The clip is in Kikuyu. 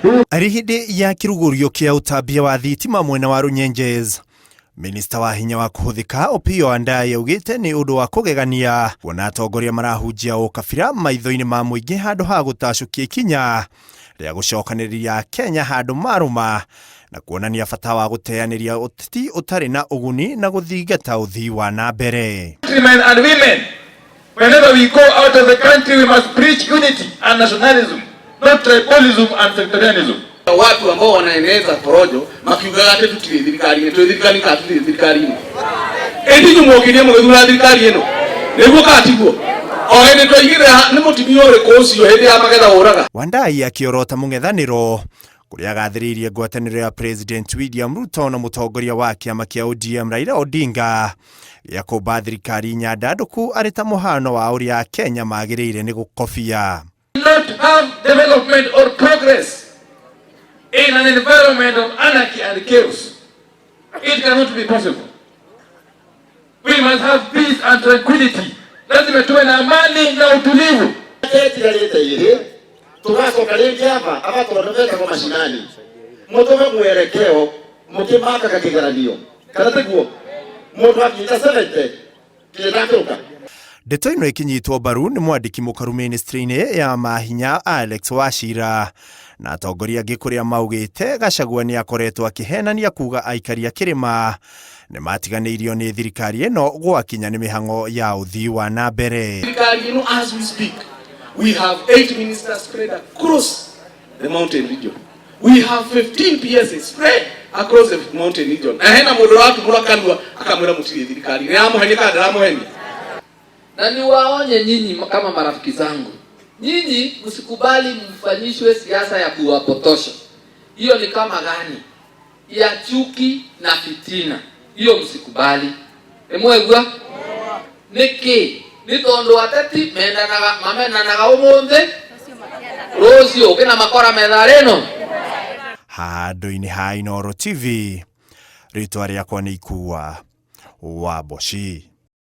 Arĩ hĩndĩ ya kĩrugũrio kĩa ũtambia wa thitima mwena wa Runyenjes, Minista wa hinya wa kũhũthĩka Opiyo Wandayi augĩte nĩ ũndũ wa kũgegania kuona atongoria marahunjia ũkabira maitho-inĩ ma mũingĩ handũ ha gũtacũkia ikinya rĩa gũcokanĩrĩria Kenya handũ marũma na kuonania bata wa gũteanĩria ũteti ũtarĩ na ũguni na gũthingata ũthii wa na mbere. Men and women, whenever we go out of the country, we must preach unity and nationalism, not tribalism and sectarianism. Watu ambao wanaeneza porojo makiugaga atĩ tũtirĩ thirikari-inĩ, twĩ thirikari kana tũtirĩ thirikari-inĩ. Ĩndĩ inyuĩ mwokire mũgĩthura thirikari ĩno, nĩguo kana tiguo? O hĩndĩ twaigĩrĩra nĩ mũtumia ũrĩkũ ũcio hĩndĩ ya magetha ũraga? Wandayi akĩorota mũng'ethanĩro kũrĩa agathĩrĩirie ngwatanĩro ya President William Ruto na mũtongoria wa kĩama kĩa ODM Raila Odinga gĩa kũmba thirikari nyandandũku arĩ ta mũhano wa ũrĩa Kenya magĩrĩire nĩ gũkobia. Not have development or progress in an environment of anarchy and chaos. It cannot be possible. We must have peace and tranquility. Lazima tuwe na amani na utulivu. Etigarĩte ĩrĩ tũgacoka rĩngĩ aba aba tondũ metagwo macinani mũtũhe mwerekeo mũkĩmakaga kĩgeranio kana tiguo mũndũ akinyita 70 kinya ndakĩũka. Ndeto ĩno ĩkĩnyitwo mbaru nĩ mwandĩki mũkaru ministry-inĩ ya mahinya Alex Wachira na atongoria angĩ kũrĩa maugĩte Gachagua nĩ akoretwo akĩhenania kuga aikari a kĩrĩma nĩ matiganĩirio nĩ thirikari ĩno gwakinya nĩ mĩhang'o ya ũthii wa na mbere. Thirikari ĩno as we speak, we have 8 ministers spread across the mountain region. We have 15 PSs spread across the mountain region. Na hena mũndũ ũratumũra kanua akamwĩra mũtirĩ thirikari. Nĩ aramũhenia kana ndaramuhenia? Na niwaonye nyinyi kama marafiki zangu, nyinyi msikubali mfanyishwe siasa ya kuwapotosha. Hiyo ni kama gani ya chuki na fitina, hiyo msikubali. Nimwegua niki ni tondu ateti mendanaga mamenanaga umuthi rucio kina makora metha rino. Handũ-inĩ ha Inooro TV, rĩtwa rĩakwa nĩ Ikua wa Mboci.